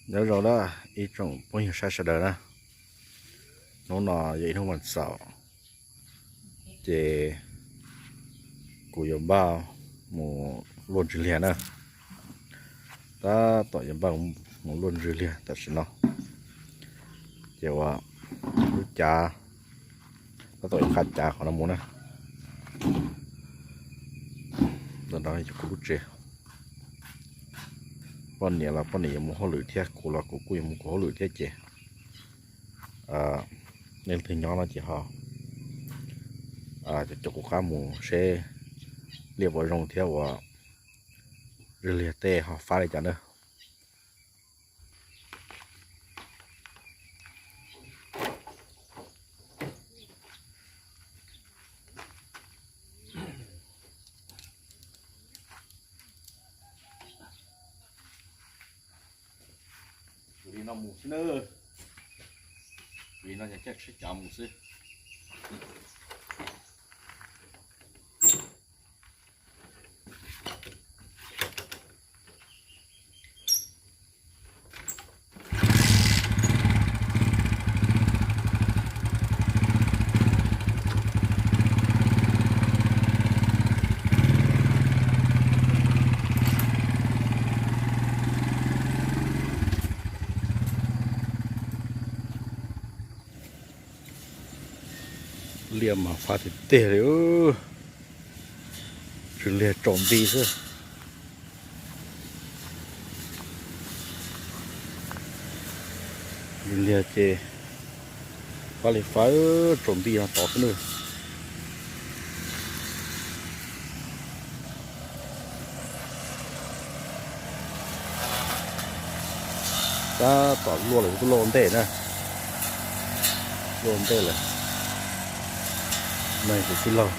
Nyob zoo na ib tsoom phooj ywg saib sawv daws na, hnub no yog ib hnub vas xaum, ces kuv yuav npaj mus luaj ntsws liag na. Tab tom yuav npaj mus luaj ntsws liag tam sim no, ces ua lub cav tab tom yuav qab cav qhov no mus na. Ntawm no yog kuv lub tsev. Poj niam los poj niam yuav mus hauj lwm thiab, kuv los kuv kuj yuav mus kuv hauj lwm thiab ces nej leej twg nyob no ces ho cov kuv qab mus seb liaj puas zoo thiab ua ntsws liag tej ho fab li cas na. Li no mus xwb na. Li no yog caij tsheb cav mus xwb. Liaj mas fab tiag tiag li. Ntsws liag tsaus nti xwb. Ntsws liag ces fab li fab, tsaus nti no tod xwb na. Tab tom luaj lawm, kuv twb luaj ua ntej na. Luaj ua ntej lawm. No kuv tij laug.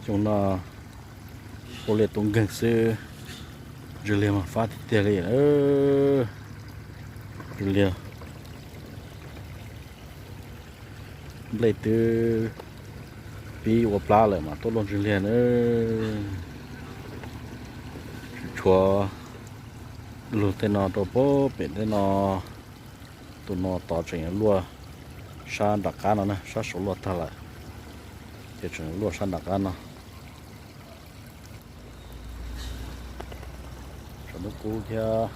Xyoo no ua liaj tu nkeeg xwb, ntsws liag mas fab tiag tiag li. Ntsws liag, nplej twb pib ua plab lawm mas tuaj luaj ntsws liag na. Tshuav lug tej no rau pem tej no. Tus no tod tseem yuav luaj sab nram qab no na, sab saud luaj tag lawm, ces tseem luaj sab nram qab no. Tshuav hnub kub thiab,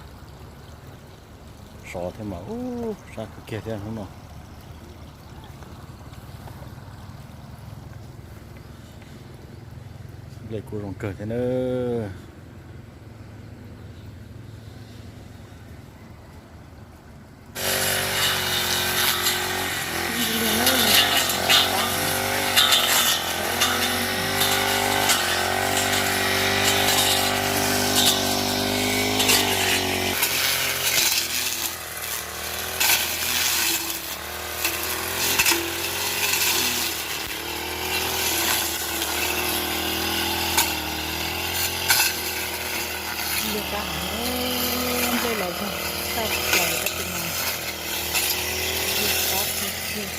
sov thiab mas ub sab kawg kiag thiab hnub no. Nplej kuj zoo kawg thiab nawb. Nplej qab heev, nplej los tag plaws tab sis mas nplej qab tiag tiag.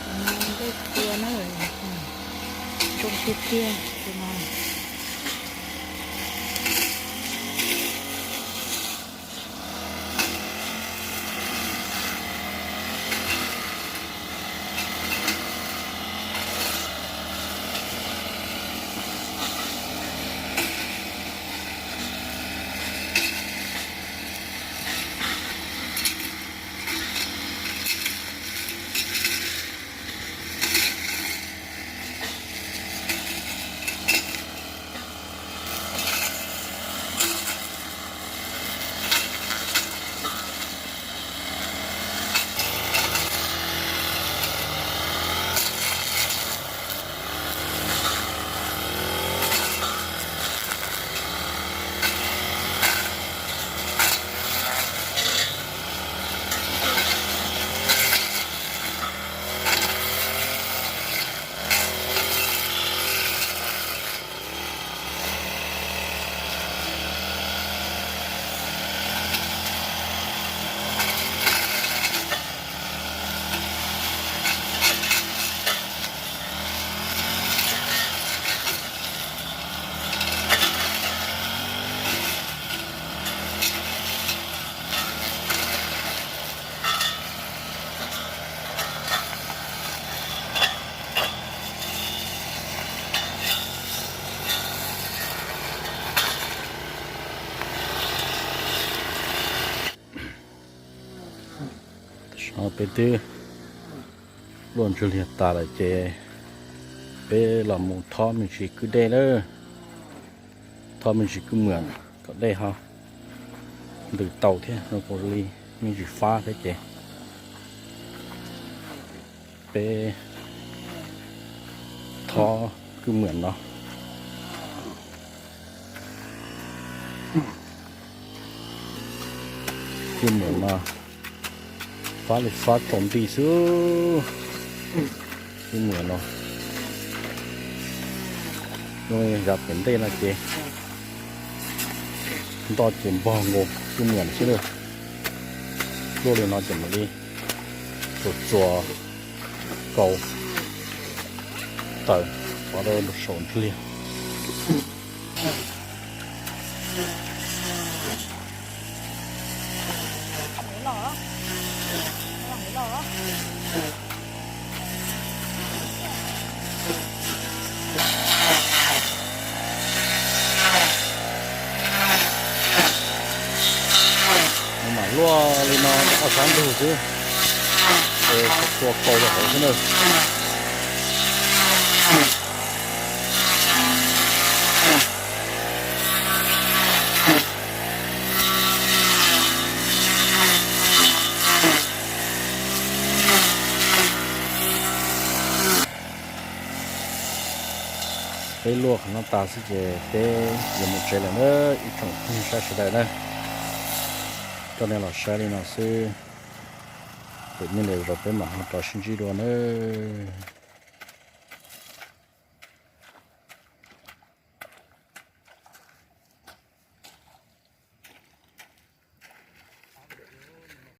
Tus no nplej qhua na, zoo tiag tiag tus no. Peb twb luaj ntswg liag tas lawm ces peb los mus thob me ntsis kwj dej lawm, thob me ntsis kwj mwam kom dej ho ntws tau thiab no, kuv li me ntsis fab thiab ces peb thob kwj mwam no. Kwj mwam no fab li fab tsaus nti xwb. Kwj mwam no zoo li yav pem ntej no ces nto ces npog nkaus kwj mwam xwb na. Luaj li no ces mam li txuas txuas kaus tawm rov rau saum ntswg liag. Mam luaj li no ob sab ntug xwb, es txhua kaus rau hauv xwb na. Peb luaj qhov no tas xwb ces peb yuav mus tsev lawm na ib tsoom phooj ywg sawv daws na. Coj nej los saib li no xwb, ces nyob li zaum peb mam ho rov sib ntsib dua nawb.